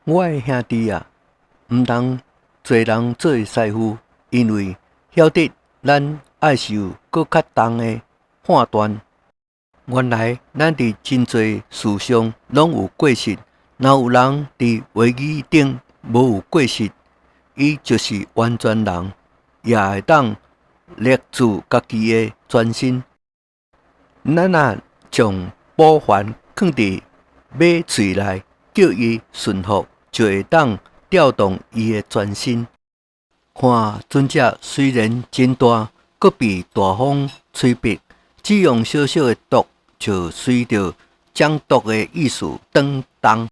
我的兄弟啊，毋通濟人做師傅，因為曉得咱愛受閣較重的判斷。原來咱佇真濟事上攏有過失，若有人佇話語頂無有過失，伊就是完全人，也會當勒住家己的全身。咱若將寶環囥佇馬喙內，叫伊順服，就會當調動伊的全身。看船隻雖然真大，閣被大風吹逼，只用小小的舵，就隨著掌舵的意思轉動。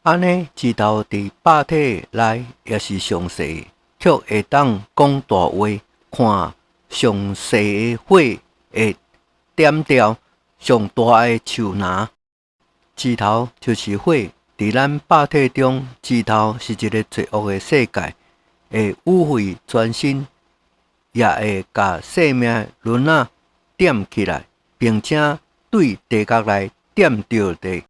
按呢，舌頭佇肉體內也是上細，卻會當講大話。看上細的火會點著上大的樹林。舌頭就是火，佇咱肉體中，舌頭是一个罪惡的世界，會污穢全身，也會共生命輪仔點起來，並且對地獄內點著的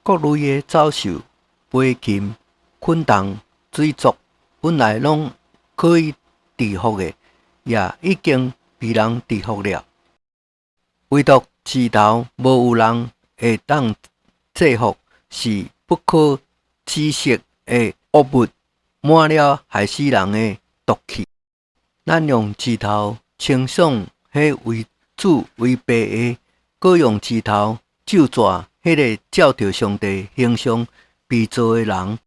各類的走獸、飛禽、昆蟲、水族，本來攏可以制服的，也已經被人制服了。唯獨舌頭無有人會當制服，是不可止息的惡物，滿了害死人的毒氣。咱用舌頭稱頌彼為主為爸的，閣用舌頭咒詛彼个照著上帝形象被造的人。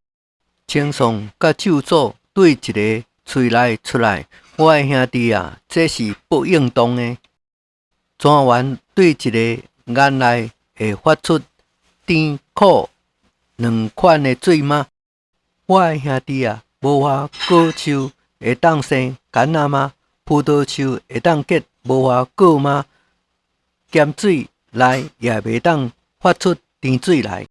稱頌佮咒詛對一个喙內出來，我的兄弟啊，這是不應當的。泉源對一个眼內會發出甜苦兩款的水嗎？我的兄弟啊，無花果樹會當生柑仔嗎？葡萄樹會當結無花果嗎？鹹水內也袂當發出甜水來。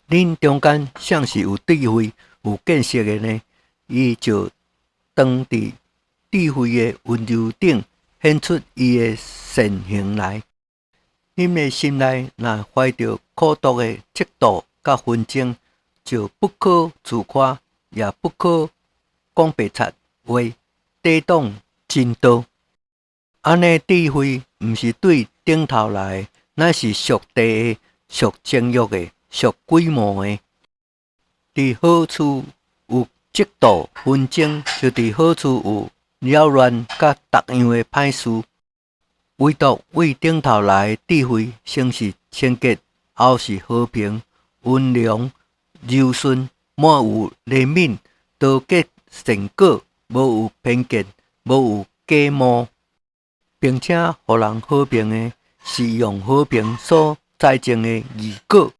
恁中間誰是有智慧、有見識的呢？伊就當佇智慧的溫柔頂顯出伊的善行來。恁的心內若懷著苦毒的嫉妒佮紛爭，就不可自誇，也不可講白賊話，抵擋真道。按呢智慧毋是對頂頭來的，乃是屬地的、屬情欲的、屬鬼魔的。佇何處有嫉妒紛爭，就佇何處有擾亂佮逐樣的歹事。唯獨對頂頭來的智慧，先是清潔，後是和平、溫良、柔順，滿有憐憫，多結善果，無有偏見，無有假冒，並且予人和平的，是用和平所栽種的義果。